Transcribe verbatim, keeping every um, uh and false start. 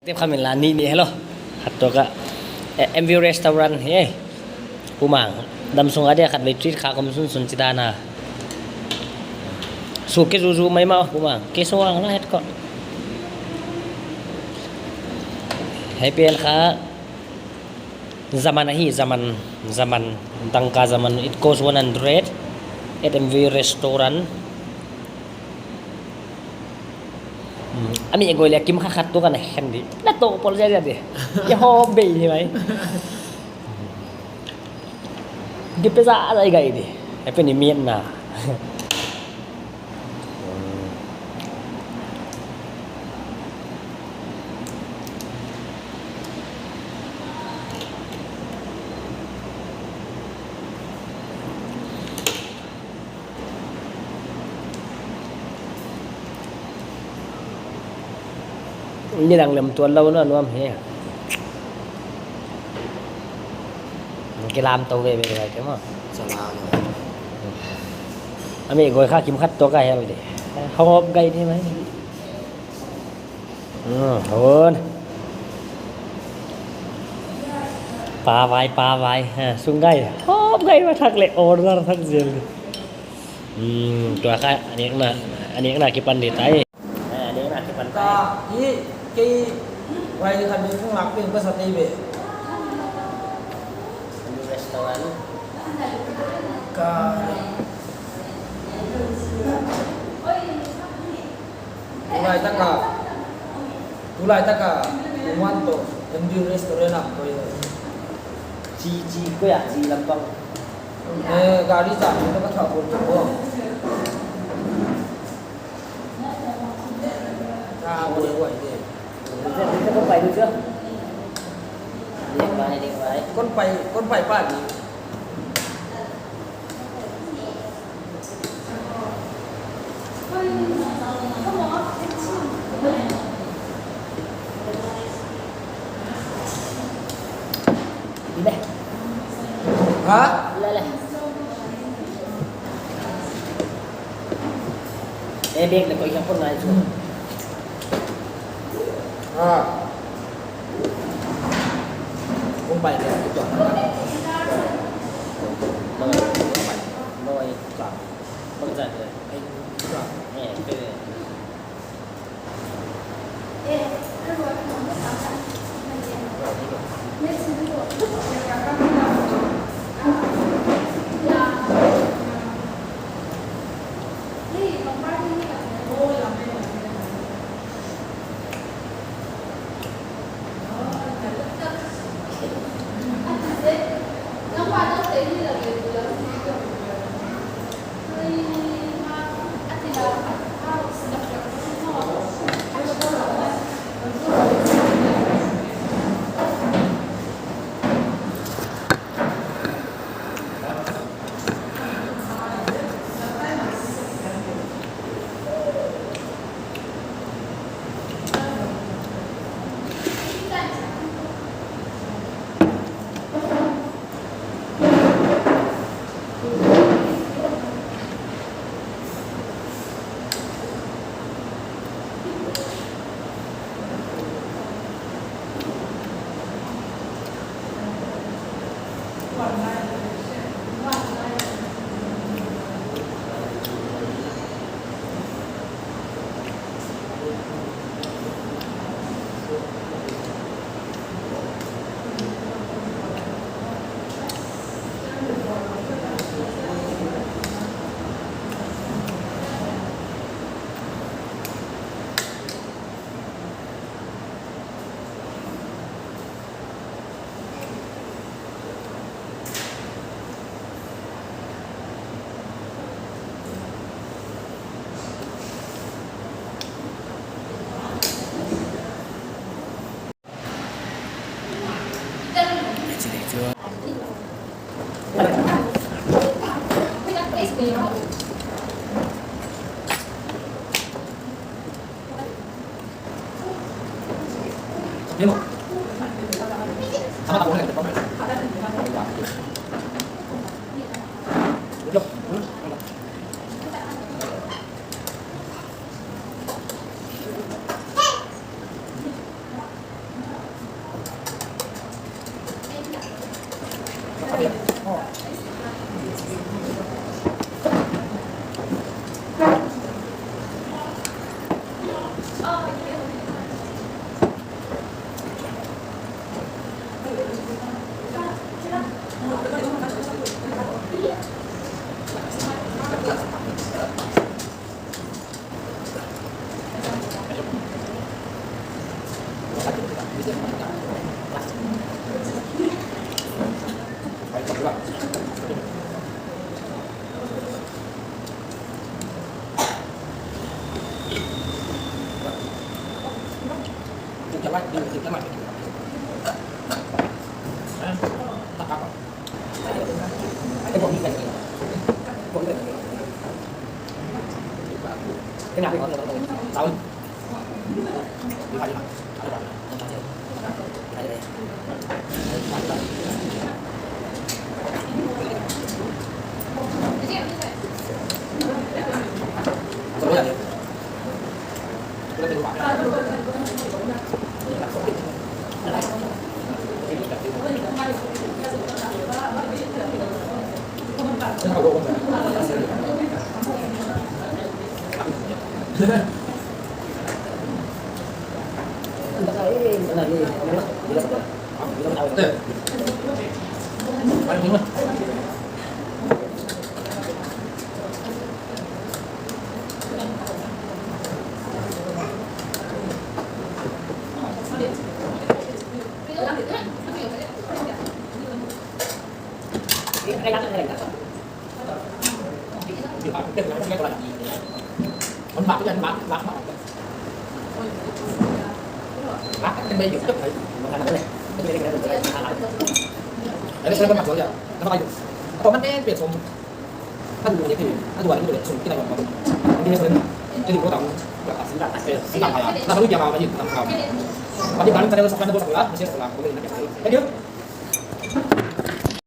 Tep kha min la ni ni hello. Khat toh ka, eh, M V restaurant hi. Pu Mang. Damsung a dia khatvei treat kha kawm sunsun chih dan a. Suk kei zuzu mai maw Pu Mang. Kei suang la het ko. Hiai pen kha Zaman ahi, Zaman, Zaman, dangka Zaman, it cost one hundred at M V restaurant. Hmm, a mi goi le kim kha khat toh ka na hen di. Na toh pol zia zia di. Ya ho bei hi mai. Di pesa a zai gai di. Happy ni mi na. Ni dang lem tuan lou na nuam hi. Kilam tou veve lai te maw. Salam. A mi goi kha kim khat toh ka hel di. Hop gai di mai. Hmm, hon. Pa vai, pa vai. Ha, sung gai. Hop gai ma thak le order thak zel. Hmm, tua kha, ani na, ani na kipan di tai. Eh, ani na kipan tai. Ka, i, kei, vai kha di kung lak pin pa sa tei be. Restaurant. Ka. Tulai taka, tulai taka, Pu Mang toh, M V restaurant ah koi. Chi, chi, koi ah, chi lampang. Eh, gari cha, taka thau ko ko. Ka, koi, koi, koi. Kon pai, kon pai pa ni. Ha? Eh, bag na koi siang pun ngai su. Ha. Kon pai dia, itu. Bang, bang, bang, bang, bang, bang, Thank you.